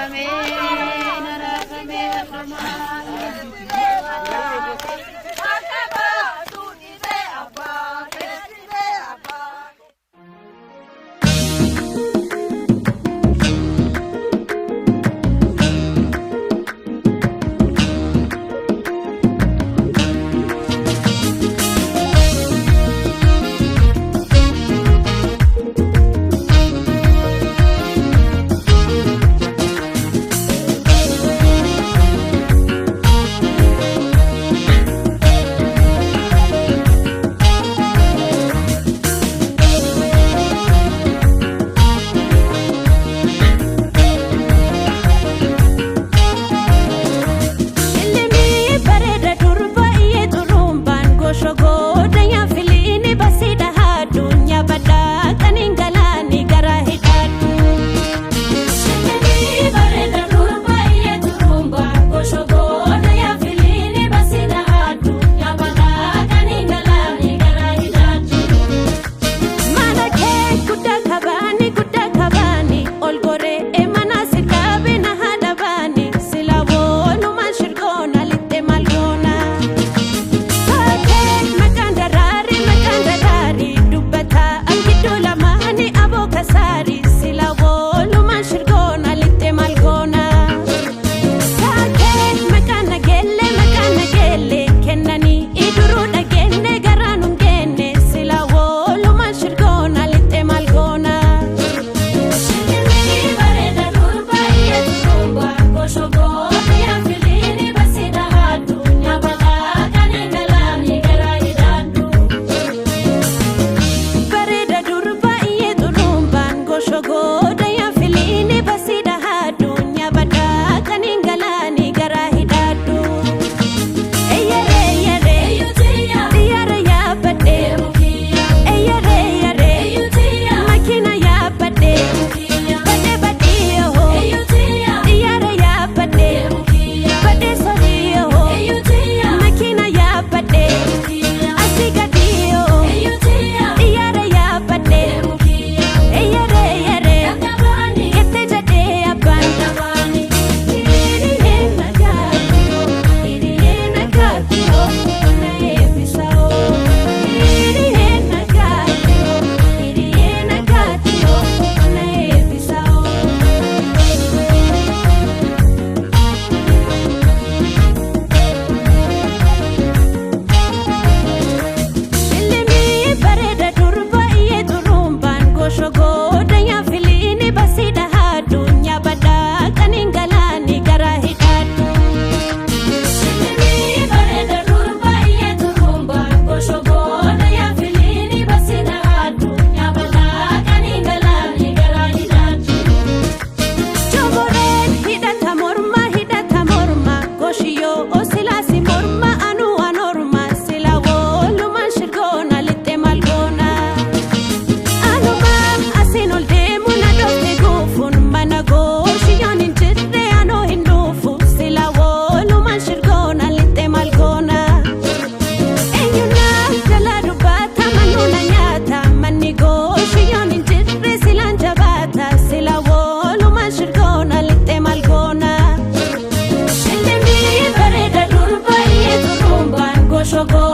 Naraafamee naraafamee har'umaa. Ilmi bareeda durba iyyee xurumbaan goshogoo filiini basiidha addunyaa badhaa qaniin galaanii gara hidhaadhu. Ilmi bareeda durba iyyee xurumbaan goshogoo filiini basiidha addunyaa badhaa qaniin galaanii gara hidhaadhu. Mana kee guddaa kabaani guddaa kabaani ol goree mana si qabe na haadha baani sila woonuma shirgoona lixxe malgoona. Saakee maqaan daraari maqaan daraari dubbataa gidduu lamaani aboo kasaari sila woonuma shirgoona lixxe malgoona. Saakee maqaan nageelle maqaan nageelle kennanii iduruu dhageenne garaan hin geenne sila wooluma shirgoona lixxe malgoona. Shilimi bareeda durba iyyee turumba goshogoo filiini basiidha addunyaa bal'aa kan hin galaani gara hidhaadhu. Bareeda durba iyyee xurumbaan goshogoo filiini basiidha addunyaa badhaa kan hin galaani gara hidhaadhu. Eyyaree eyyaree xiyyaara yaabbadhee eyyaree eyyaree makiina yaabbadhee badhee badhii hoo xiyyaara yaabbadhee badhee sadii hoo makiina yaabbadhee asii gadii hoo xiyyaara yaabbadhee eyyaree eyyaree jettee jedhee abbaan. Hiriyyee nagaatti hiriyyee nagaatti na eebbisa hiriyyee nagaatti hiriyyee nagaatti na eebbisa. Ilmi bareeda durba iyyee xurumbaan goshogoo filiini basiidha addunyaa badhaa kan hin galaani gara hidhaadhu. Ilmi bareeda durba iyyee xurumbaan goshogoo filiini basiidha addunyaa badhaa kan hin galaani gara hidhaadhu. Joboreen hidhata morma hidhata morma goshiyoo osilaasi morma anuu anorma sila woolumaan shirgoona lixxe malgoona. Anuma asiin ol deemu na dhoofte guufuun mana goshiyyoon hin jirre anoo hin dhuufu sila woolumaan shirgoona lixxe malgoona. Eenyuunaa jala dubbata manuuna nyaata manni goshiyyoon hin jirre silaan jabaata sila woolumaan shirgoona lixxe malgoona. Shilimi bareeda durba iyyee xurumbaan goshogoo.